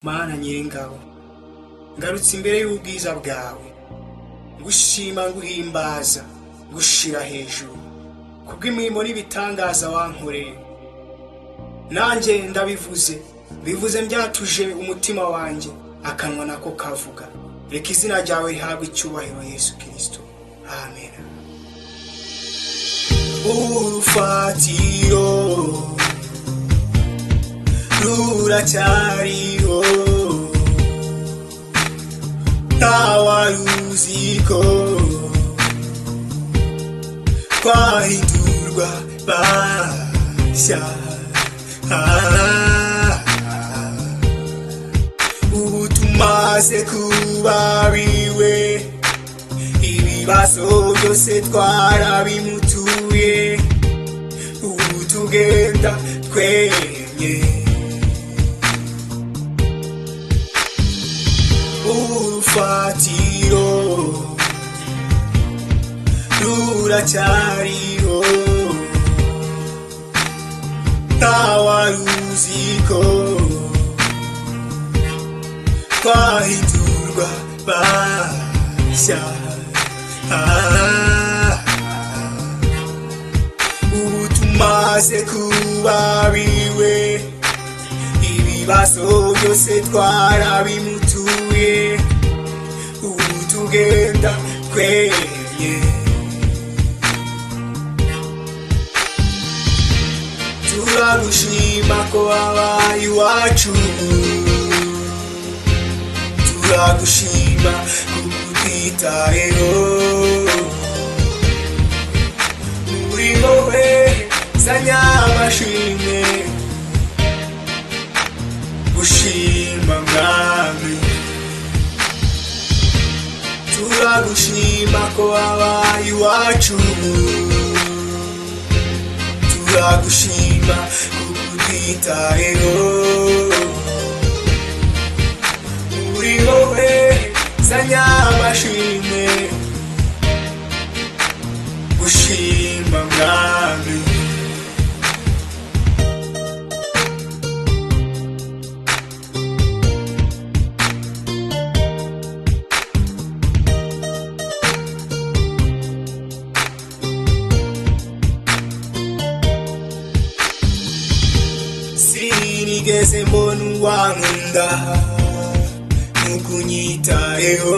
Mana Nyiringabo, ngarutse imbere y'ubwiza bwawe, ngushima, nguhimbaza, ngushira hejuru kubw'imirimo n'ibitangaza wankoreye. Nanjye ndabivuze, bivuze mbyatuje umutima wanjye, akanwa nako kavuga. Reka izina ryawe rihabwe icyubahiro, Yesu Kirisito, amen. Urufatiro ruracyariho, ntawaruziko twahindurwa bashya. Ah, ubu tumaze kuba biwe, ibibazo byose twarabimutuye, ubu tugenda twemye. Urufatiro ruracyariho, ntawaruziko twahindurwa bashya. Ah, ubu tumaze kuba biwe, ibibazo byose twarabimutuye, ubu tugenda twemye. Turagushima ko wabaye iwacu, turagushima kuko utwitayeho. Muri wowe zanya amashimwe, gushima Mwami. Turagushima ko wabaye iwacu, turagushima kuko utwitayeho. Muri wowe zanya amashimwe, gushima Mwami. Sinigeze mbona uwankunda nkukunyitayeho.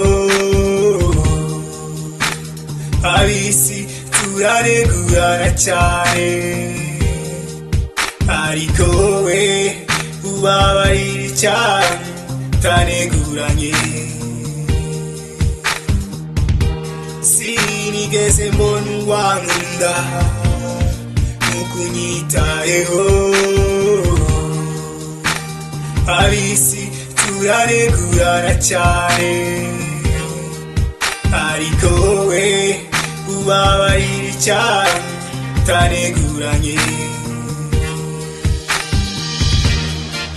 Abisi turaregurana cyane, ariko wowe ubabarira cyane utareguranye. Sinigeze mbona uwankunda nkukunyitayeho. Abisi turaregurana cyane, ariko wowe ubabarira cyane utareguranye.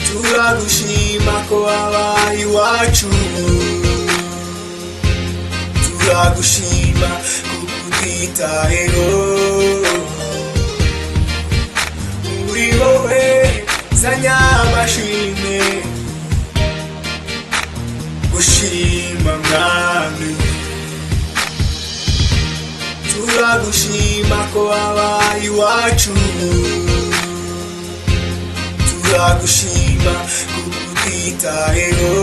Turagushima ko wabaye iwacu, turagushima kuko utwitayeho. Muri wowe zanya amashimwe, gushima Mwami. Turagushima ko wabaye iwacu, turagushima kuko utwitayeho.